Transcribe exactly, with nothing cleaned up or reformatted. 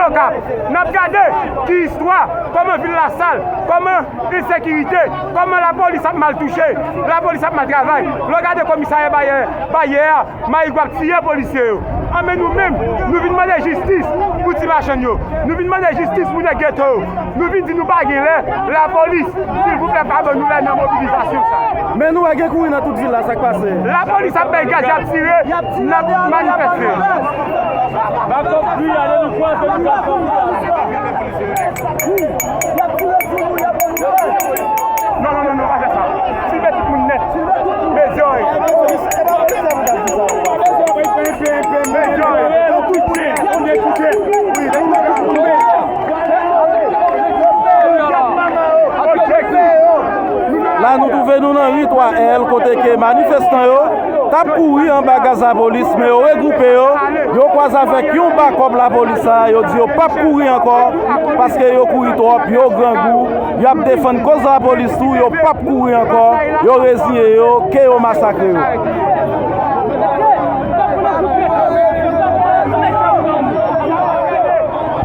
Okap, n ap gade ki istwa, kòman vil la sal, kòman ensekirite, kòman lapolis ap mal touche, lapolis ap mal travay. Lè w gade komisarya Bayè, Bayè a, Mayigwa ap tiye polisye yo. Anben nou menm, nou vin mande jistis pou ti machann yo. Nou vin mande jistis pou nèg geto yo. Nou vin di nou pa gen lè, lapolis, silvouplè, pa ban nou lè nan mobilizasyon sa. Men nou wè gen kouri nan tout vil la, sa k pase? Lapolis ap bay gaz, y ap tire, n ap manifeste. Non, non, non, non, pa fè sa. Silve tout moun nèt. Bezwen. Bezwen. La nou twouve nou nan ri twa L kote ke manifestan yo t ap kouri anba gaz lapolis, men yo regwoupe yo, yo kwaze avèk yon bakòp lapolis la, yo di yo p ap kouri ankò, paske yo kouri twòp, yo grangou, y ap defann koz lapolis tou, yo p ap kouri ankò, yo reziye yo, ke yo masakre yo.